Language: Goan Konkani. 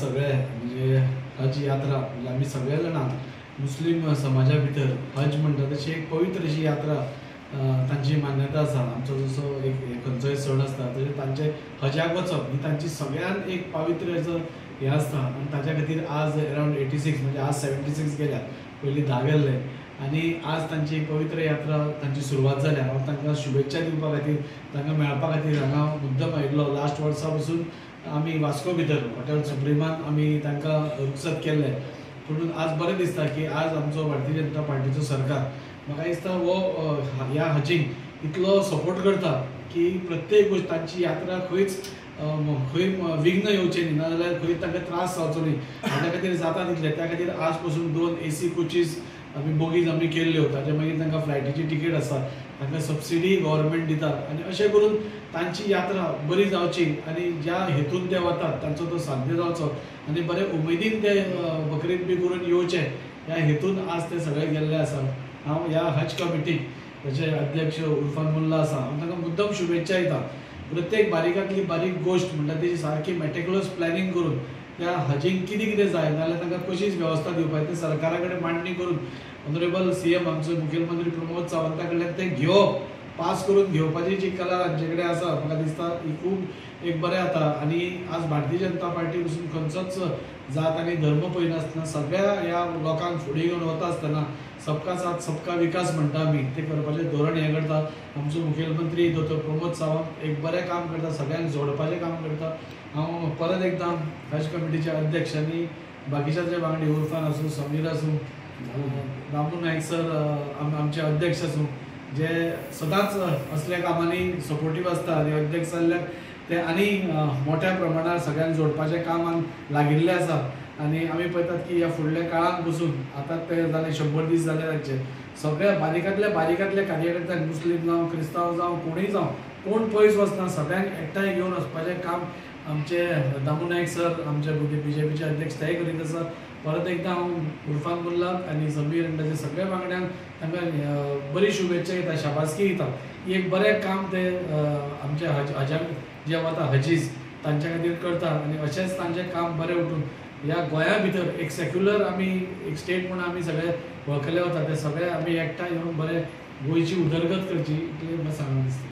सगळे म्हणजे हज यात्रा म्हणजे आमी सगळे जाणां मुस्लीम समाजा भितर हज म्हणटा तशी एक पवित्र अशी यात्रा तांची मान्यता आसा. आमचो जसो एक खंयचोय सण आसता तशें तांचे हजाक वचप ही तांची सगळ्यान एक पावित्र्य असो हें आसता. आनी ताच्या खातीर आज अरावंड 86 म्हणजे आज 76 गेल्या, पयलीं 10 गेल्ले आनी आज तांची एक पवित्र यात्रा तांची सुरवात जाल्या. हांव तांकां शुभेच्छा दिवपा खातीर, तांकां मेळपा खातीर हांगा मुद्दम आयिल्लो. लास्ट वर्सा पसून आमी वास्को भितर हॉटेल सुप्रिमान आमी तांकां रुखसत केल्लें. पूण आज बरें दिसता की आज आमचो भारतीय जनता पार्टीचो सरकार म्हाका दिसता हो ह्या हजींक इतलो सपोर्ट करता की प्रत्येक गोश्ट तांची यात्रा खंयच खंय विघ्न येवचें न्ही, नाजाल्यार खंय तांकां त्रास जावचो न्ही हाच्या खातीर जाता तितलें. त्या खातीर आज पसून 2 AC coaches आमी बोगीज आमी केल्ल्यो. ताच्या मागीर तांकां फ्लायटीची तिकेट आसा, तांकां सबसिडी गव्हर्मेंट दिता आनी अशें करून तांची यात्रा बरी जावची आनी ज्या हेतून ते वतात तांचो तो साध्य जावचो आनी बरे उमेदीन ते बकरीद बी करून येवचे ह्या हेतून आज ते सगळे गेल्ले आसा. हांव ह्या हज कमिटीक ताचे अध्यक्ष उर्फान मुल्ला आसा, हांव तांकां मुद्दम शुभेच्छा दिता. प्रत्येक बारीकांतली बारीक गोश्ट म्हणटा तेजी सारकी मेटिक्युलस प्लॅनिंग करून त्या हजींक कितें कितें जाय नाजाल्यार तांकां कशीच वेवस्था दिवपाची तें सरकारा कडेन मांडणी करून ऑनरेबल CM आमचो मुखेलमंत्री प्रमोद सावंता कडल्यान तें घेवप, पास करून घेवपाची जी कला तांचे कडेन आसा म्हाका दिसता ही खूब एक बरें जाता. आनी आज भारतीय जनता पार्टी पसून खंयचोच जात आनी धर्म पळयनासतना सगळ्या ह्या लोकांक फुडें घेवन वता आसतना सबका साथ सबका विकास म्हणटा आमी, तें करपाचें धोरण हें करता. आमचो मुखेलमंत्री दोतोर प्रमोद सावंत एक बरें काम करता, सगळ्यांक जोडपाचें काम करता. हांव परत एकदां हज कमिटीचे अध्यक्ष आनी बाकीच्या जे वांगडी उर्फान आसूं, समीर आसूं, दामू नायक सर आमचे अध्यक्ष आसूं, जे सदांच असल्या कामांनी सपोर्टीव आसता आनी अध्यक्ष जाल्ल्याक ते आनी मोठ्या प्रमाणार सगळ्यांक जोडपाच्या कामाक लागिल्ले आसा. आनी आमी पळयतात की ह्या फुडल्या काळान पसून आतां ते जाले 100 दीस जाले तांचे, सगळ्या बारीकांतल्या बारीकांतल्या कार्यकर्त्यांक मुस्लीम जावं, क्रिस्तांव जावं, कोणूय जावं, कोण पयस वचना, सगळ्यांक एकठांय घेवन वचपाचें काम आमचे दामू नायक सर आमचे BJPचे अध्यक्ष तेय करीत आसा. परत एकदां हांव उर्फान मुल्लाक आनी समीर आनी ताचे सगळ्या वांगड्यांक तांकां बरी शुभेच्छा दिता, शाबासकी दिता. एक बरें काम ते आमच्या हजांक जे वता हजीज तांच्या खातीर करता आनी अशेंच तांचें काम बरें उठून ह्या गोंया भितर एक सेक्युलर आमी एक स्टेट म्हणून आमी सगळे वळखले वता, ते सगळे आमी एकठांय येवन बरें गोंयची उदरगत करची इतलें म्हाका सांगूंक दिसता.